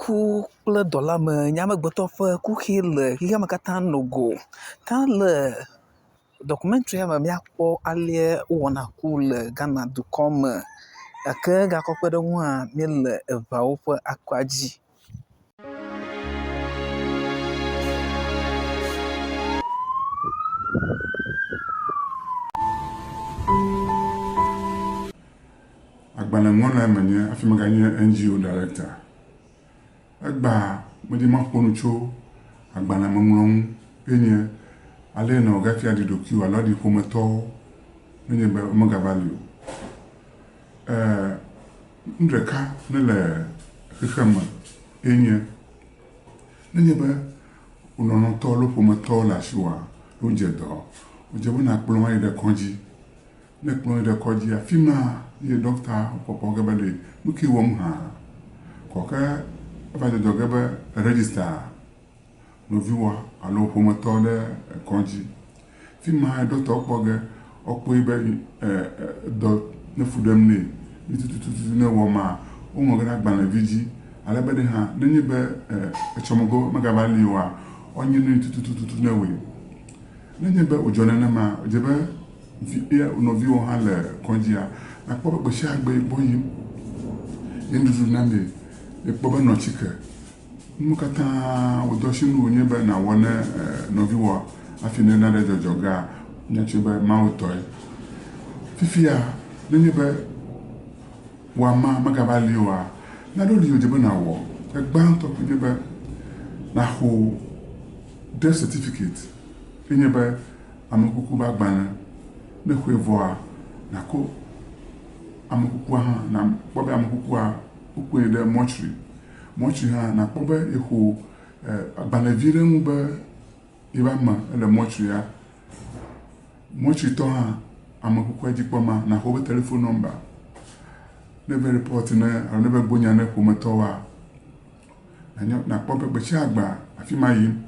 Ku kple dɔléame nye amegbetɔ ƒe kuxi le xexeame katã nogo. Ke le ɖɔkumentria me míakpɔ aleɛ wowɔna ku le Ghana dukɔ me gake gakɔ kpe ɖe eŋua, míele eŋeawo ƒe akpa dzi. Agbalẽŋlɔlae menye hafi meganye NGO director. Egbea medi maƒo nu tso agbalẽŋɔŋlɔ ŋu ye nye ale yi nɔ gafia ɖi ɖokuiwò alo aɖi ƒometɔwo nenye be womegava li o. Nu ɖeka ne le xexea me ye nye nenye be wò lɔlɔ̃tɔ alo ƒometɔwo le asiwòa, wodze dɔ, wodze be nakplɔ wo ayi ɖe kɔdzi. Ne ekplɔ yi ɖe kɔdzi afi ma ye ɖɔkita kpɔkpɔ ge be ɖe nu ke wɔm hã. Kɔ ke eva dzɔdzɔ ge be redzista nɔviwòa alo ƒometɔ ɖe kɔdzi. Fi ma ɖɔkitawo kpɔ ge wokpɔe be dɔ ne fu ɖem nɛ. Nu tututu ne wɔm ma woŋlɔ ge ɖe agbalẽvi dzi ale be ɖe hã nenye be etsɔme megava li oa woanye nu yi tututu ne wɔe. Nenye be wòdzɔ nenema edze be vi ye nɔviwò hã le kɔdzia, nàkpɔ be gbe sia gbe gbɔ yim ye nuɖuɖu namee, yekpɔ be nɔ tsike. Nu katã wò dɔ sinu wònye be nàwɔ ne nɔviwòa hafi ne nane dzɔdzɔ gea, míatsɔe be Mawu tɔe. Fifia nenye be wò amea megava li oa, naɖo li wòdze be nàwɔ. Egbãtɔ koe nye be nàxɔ death certificate ye nye be amekuku ƒe agbalẽ. Ne exɔe vɔa, nàkɔ amekukua hã nakpɔ be amekukua wokɔe ɖe mɔtsri. Mɔtsri hã nakpɔ be yexɔ agbalẽvi ɖe ŋu be yeƒe ame ele mɔtsria. Mɔtsritɔ hã amekukua dzi kpɔm ma naxɔ woƒe telefoni nɔmba. Ne eva ripɔti ne alo ne eva gblɔ nya ne ƒometɔwoa, nakpɔ be gbe sia gbea afi ma yim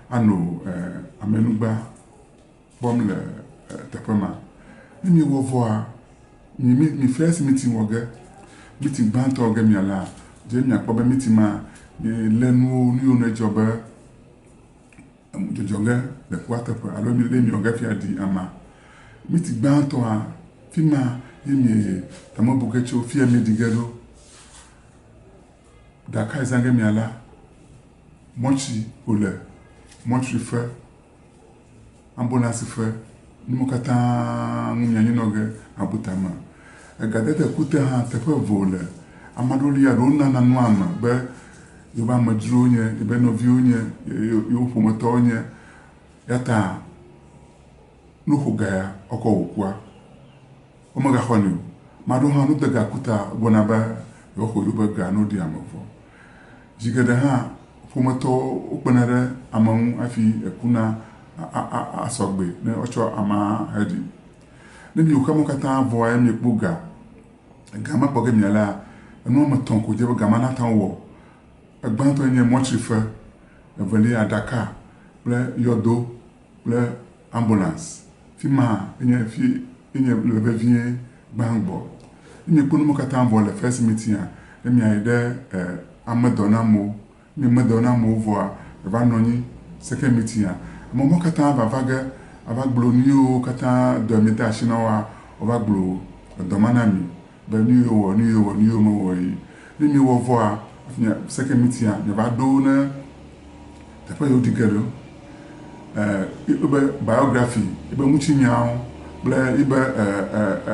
anɔ amenugba kpɔm le teƒe ma. Ne miewɔ vɔa, mi mi first meeting wɔ ge. Meeting gbãtɔ wɔ ge mialea, dze miakpɔ be meeting ma mielé nuwo, nu yiwo ne dzɔ be dzɔdzɔ ge le kua teƒe alo lé miwɔ ge hafi aɖi amea. Meeting gbãtɔa, fi ma ye mie tame bu ge tso fi ya mieɖi ge ɖo. Ɖakae zã ge miala, mɔtsi wòle, mɔtsi fe, ambulance fe, nuwo katã ŋu mianyi nɔ ge abu tame. Egadede kute hã teƒe eve wòle. Ame aɖewo lia ɖewo nana nu ame be yewoƒe amedzrowo nye, yeƒe nɔviwo nye, yewo ƒometɔwo nye. Eya ta ne woxɔ ga ya wokɔ wɔ kua, womegaxɔnɛ o. Ame aɖewo hã ne wode ga kuta wogblɔna be yewoaxɔ yewoƒe ga ne woɖi ame vɔ. Zi geɖe hã ƒometɔwo wokpena ɖe ame ŋu hafi ekuna asɔ gbe ne woatsɔ amea aɖi. Ne miwɔ xexeame katã vɔa ye miekpɔ ga, ega ma kpɔ ge mialea, enu woame etɔ̃ ko dze be ga ma nate ŋu awɔ. Egbãtɔe nye mɔtrife, evelia aɖaka kple yɔdo kple ambulance. Fi ma enye fi enye le vevie gbãgbɔ. Ne miekpɔ nu ma katã vɔ le first meeting-a, ne miayi ɖe amedɔnamewo. Ne mieme dɔ na amewo vɔa, miava nɔ anyi second meeting-a, ame mawo katã vava ge ava gblɔ nu yiwo katã dɔ miede asi na woa, woava gblɔ edɔ ma na mi be nu yiwo wɔ, nu yiwo wɔ, nu yiwo mewɔ yi. Ne miewɔ vɔa, second meeting-a, miava ɖo ne teƒe yi woɖi ge ɖo. Yibe biography, yibe ŋutinyawo kple yibe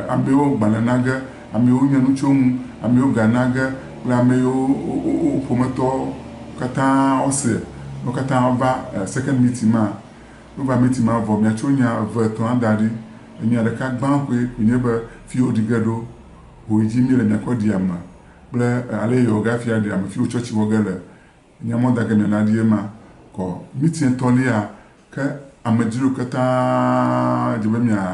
ame yiwo gbalẽ na ge, ame yiwo nya nu tso eŋu, ame yiwo ga na ge kple ame yiwo wo ƒometɔwo katã wose. Wo katã wova second meeting ma. Wova meeting ma vɔ miatso nya eve etɔ̃ ada ɖi. Enya ɖeka gbã koe nye be fi yi woɖi ge ɖo, ho yi dzi míele miakɔ ɖi ame kple ale yi yewoga fia ɖi ame fi wo tsɔtsi wɔ ge le. Nye mɔ da ge miana ɖi ema kɔ. Miti etɔ̃lia, ke amedzro katã dze be mia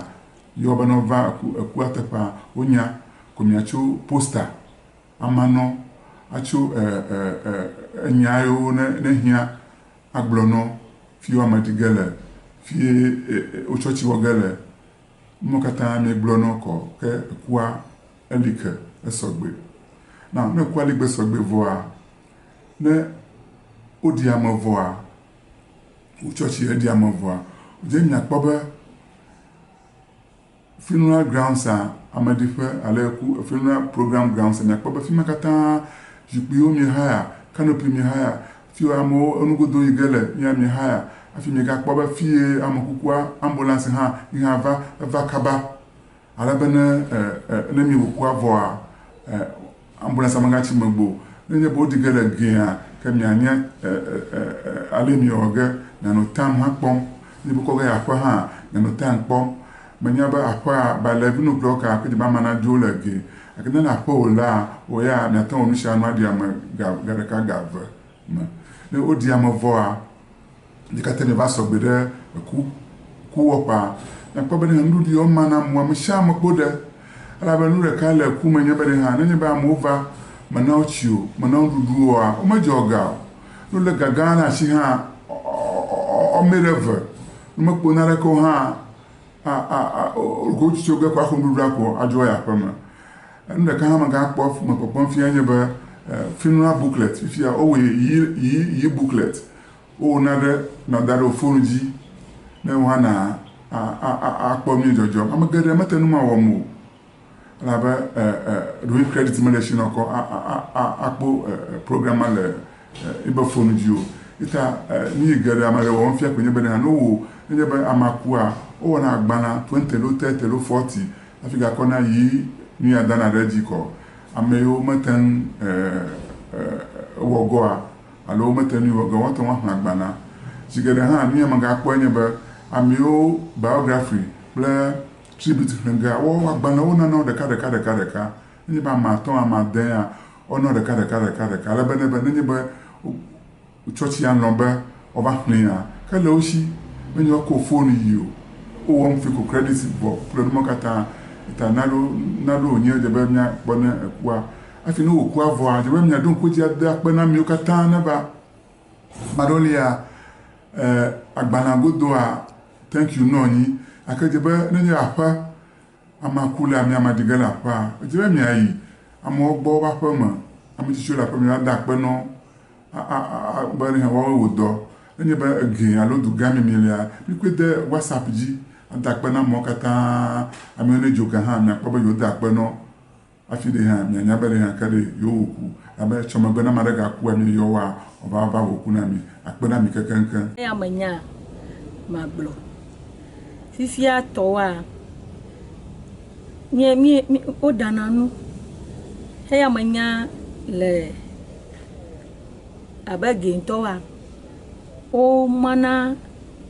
yɔ be ne wova eku ekua teƒea, wonya ko miatso posta ama nɔ atso e e e enya yiwo ne ne hiã agblɔ nɔ fi wo ame ɖi ge le, fi e wo tsɔtsi wɔ ge le. Nuwo katã miegblɔ nɔ kɔ ke ekua eli ke esɔgbe. Na ne ekua li gbe sɔgbe vɔa. Ne woɖi ame vɔa, wo tsɔtsi eɖi ame vɔa, wòdze miakpɔ be funeral grounds a ameɖiƒe alo ku funeral program grounds miakpɔ be fi ma katã zikpuiwo mi haya, canopy mi haya, fi amewo enugodo yi ge le mia mi haya hafi migakpɔ be fi ye amekukua ambulance hã yi hã va eva kaba ale be ne ne mi wɔ kua vɔa ambulance megatsi megbe o. Ne nye be woɖi ge le gea ke mianya ale miwɔ ge mianɔ time hã kpɔm. Ne be wokɔ ge yi aƒe hã mianɔ time kpɔm. Menya be aƒea by 11 o'clock ke dze be ame nadzo le ge. Gake ne le aƒe o la, wò ya miate ŋu nu sia nu aɖi ame ga ga ɖeka ga eve me. Ne woɖi ame vɔa, mi katã miva sɔgbe ɖe eku kuwɔƒea. Miakpɔ be ne nuɖuɖu yiwo mana amewo, ame sia ame kpo ɖe. Elabe nu ɖeka le ku me nye be ɖe hã nenye be amewo va mena wo tsi o, mena wo nuɖuɖu oa, womedzɔ ga o. Ne wolé ga gã ɖe asi hã, wɔme ɖe eve. Womekpo naneke o hã, wotsitso ge ko axɔ nuɖuɖua ko adzo ayi aƒeme. Nu ɖeka hã megakpɔ me kpɔkpɔm fia nye be funeral booklet fifia wowɔe yi yi booklet. Wowɔna ɖe nɔ da ɖe wò fonu dzi ne wò hã na akpɔ nu yi dzɔdzɔm. Ame geɖe mete nu ma wɔm o elabe ɖewohĩ credit mele esi nɔ kɔ akpɔ program ma le ebe fonu dzi o. Eta nu yi geɖe ame ɖe wɔm fia koe nye be ne wowɔ nenye be amea kua, wowɔna agbalẽ 20 alo 30 alo 40 hafi gakɔna yi nu ya dana ɖe edzi kɔ. Ame yiwo mete ŋu wɔ gɔa alo womete ŋu wɔ gɔ woate ŋu axlẽ agbalẽa. Zi geɖe hã nu ya megakpɔe nye be ame yiwo biography kple tribute xlẽ gea, woawo agbalẽwo nana wo ɖeka ɖeka ɖeka ɖeka. Nenye be ame atɔ̃ ame adea, woana ɖeka ɖeka ɖeka ɖeka ale be ne be nenye be tsɔtsia lɔ̃ be woava xlẽa, ke le wo si menye woakɔ fonu yi o. Wowɔm fi ko credit vɔ kple numɔ katã. Ta naɖo naɖo wònye dze be míakpɔ ne ekua. Hafi ne wòkua vɔa, dze be miaɖo ŋku edzi ade akpe na amewo katã neva. Ame aɖewo lia agbalẽa godoa thank you nɔ anyi. Gake dze be nenye aƒe amea ku le amea me ɖi ge le aƒea, edze be miayi amewo gbɔ woƒe aƒe me. Ame tsitsiwo le aƒe me ade akpe na wo be ne woawoe wɔ dɔ. Nenye be ege alo dugã me mielea, mikɔe de WhatsApp dzi ade akpe na amewo katã. Amewo ne dzo ke hã miakpɔ be yewo de akpe na wo. Hafi ɖe hã mianya be ɖe hã ke ɖe yewo wɔ ku. Abe etsɔ megbe ne ame aɖe gakua mieyɔ woa, wòava va wɔ ku na mi. Akpe na mi kekeŋkeŋ. Eya menya magblɔ. Fifia tɔwoa, mie mie woɖana nu. Eya menya le abe gɛntɔwoa, womana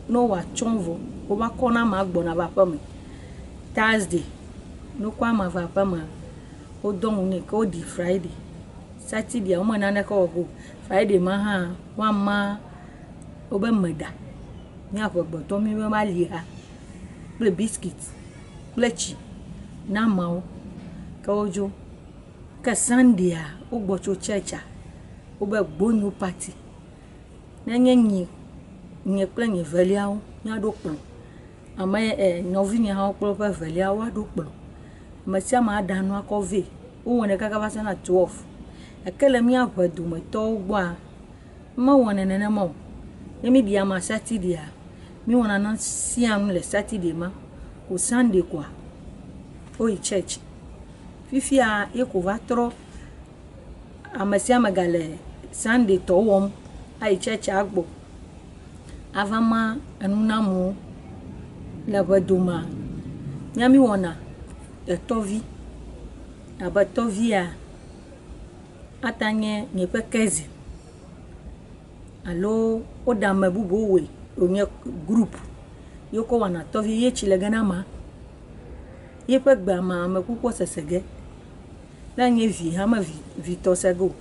ne woatsɔ vɔ wova kɔna amea gbɔna va aƒeme. Thursday ne wokɔ amea va aƒemea, wodɔ ŋu nɛ ke woɖi Friday. Saturday wome naneke wɔ ge o. Friday ma hã woama wobe meɖa. Mía aƒegbetɔ mi be aliha kple biscuit kple tsi na ameawo ke wodzo. Ke Sunday wogbɔ tso church wobe gbonyo party. Nenye nyi nye kple nye veliawo míaɖo kplɔ̃. Ame nɔvinye hã kple woƒe veliawo woaɖo kplɔ̃. Ame sia ame aɖa nu akɔ vɛ. Wowɔnɛ kaka va sena 12. Gake le mía ʋe dometɔwo gbɔa, mewɔnɛ nenema o. Ne míɖi amea Saturday míwɔna nu sia nu le Saturday ma. Ko Sunday koa, woyi church. Fifia ye ko va trɔ ame sia ame gale Sunday tɔ wɔm ayi church agbɔ ava ma enu na amewo. Le ʋe domea, mía míwɔna etɔvi abe tɔvia ate nye nye ƒe cousin alo woɖe ame bubuwo wɔe wònye group ye wokɔ wɔna tɔvi ye tsi le ge na amea. Yeƒe gbea me amekukua sese ge. Ne enye vi hã me vi vitɔ se ge o.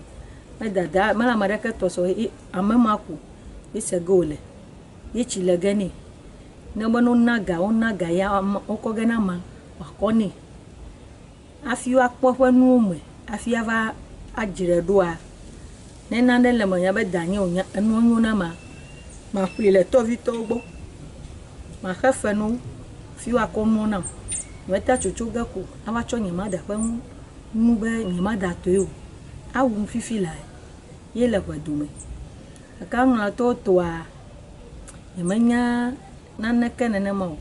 Ne dada mele ame aɖeke tɔ se o ye ame ma ko ye se ge wòle. Ye tsi le ge nɛ. Ne be ne wona ga wona ga ya wokɔ ge na amea wòakɔ nɛ. Hafi woakpɔ eƒe nuwo me hafi ava adzrae ɖoa, ne nane le eme abe danye wònye enua nyo na amea, maƒlee le tɔvitɔwo gbɔ. Maxe fe na wo hafi woakɔ nua nam. Mete tsotso ge ko ava tsɔ nye mada ƒe nu be nye mada tɔe o. Awum fifi lae. Ye le ʋe dome. Gake aŋlatɔwo tɔa, nyemenya naneke nenema o.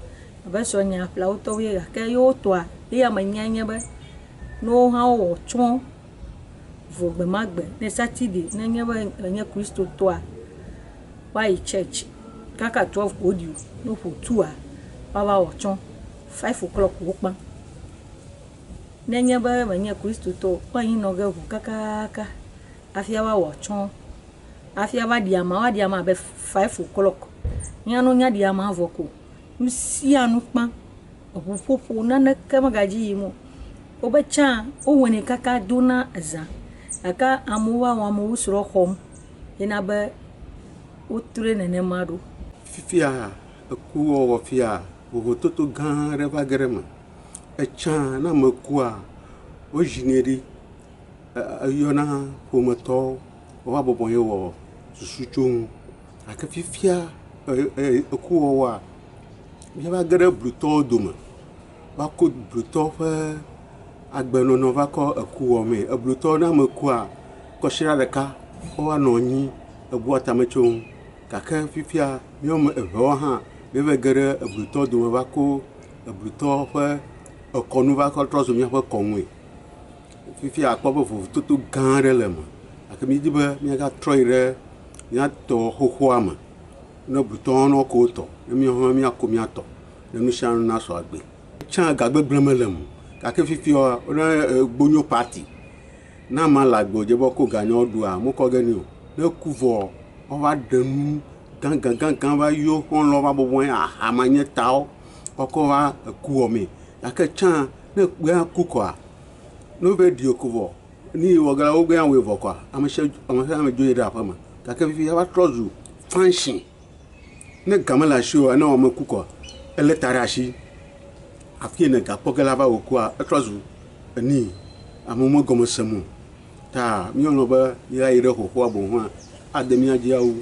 Abe srɔ̃nye aƒlawo tɔwoe gake yewo tɔa, eya menyae nye be ne woawo hã wowɔ tsɔ vɔ gbe ma gbe ne Saturday nenye be enye kristotɔa, woayi church kaka 12 ko woɖi o. Ne woƒo tua, woava wɔ tsɔ. 5 o'clock wokpã. Nenye be menye kristotɔ o, woanyi nɔ ge ŋu kakaka hafi ava wɔ tsɔ. Hafi ava ɖi amea, woaɖi amea abe 5 o'clock. Nya ne wonya ɖi amea vɔ ko, nu sia nu kpã. Eŋuƒoƒo naneke megadzi yim o. Wobe tsã wowɔnɛ kaka dona ezã gake amewo va wɔ amewo srɔ̃ xɔm yina be wotrɔe nenema ɖo. Fifia ekuwɔwɔ fia vovototo gã aɖe va ge ɖe eme. Etsã ne ame kua, wozinɛ ɖi eyɔna ƒometɔwo wova bɔbɔ nɔ anyi wɔ susu tso ŋu. Gake fifia ekuwɔwɔa míeva ge ɖe blutɔwo dome va ko blutɔwo ƒe agbenɔnɔ va kɔ eku wɔmee. Eblutɔwo ne ame kua, kɔsiɖa ɖeka wova nɔ anyi ebua tame tso eŋu gake fifia míawo ame evewo hã míeva ge ɖe eblutɔwo dome va ko eblutɔwo ƒe ekɔnu va kɔ trɔ zu míaƒe kɔnue. Fifia akpɔ be vovototo gã aɖe le eme gake mídi be míagatrɔ yi ɖe míatɔ xoxoa me ne blutɔwo ne woako wotɔ ne míawo hã míako míatɔ ne nu sia nu nasɔ agbe. Tsã gagbegblẽ mele eme o gake fifia ne gbonyo party ne amea le agbe wòdze be woako ga ne woɖua mekɔ ge nɛ o. Ne eku vɔ woava ɖe nu gãgãgãgã va yɔ xɔlɔ̃wo va bɔbɔ nɔ anyi aha manyetawo woakɔ va eku wɔmee. Gake tsã ne ekpea ku koa ne wova ɖi ko vɔ nu yi wɔ ge la wo gã wɔe vɔ koa ame sia ame dzo yi ɖe aƒeme. Gake fifia eva trɔ zu fanshin. Ne ga mele asiwò oa ne ame ku koa elé ta ɖe asi. Afi yi ne ga kpɔ ge la va wò kua etrɔ zu enu yi amewo megɔme sem o. Ta míelɔ̃ be míayi ɖe xoxoa boŋ hã ade mía dzi awu.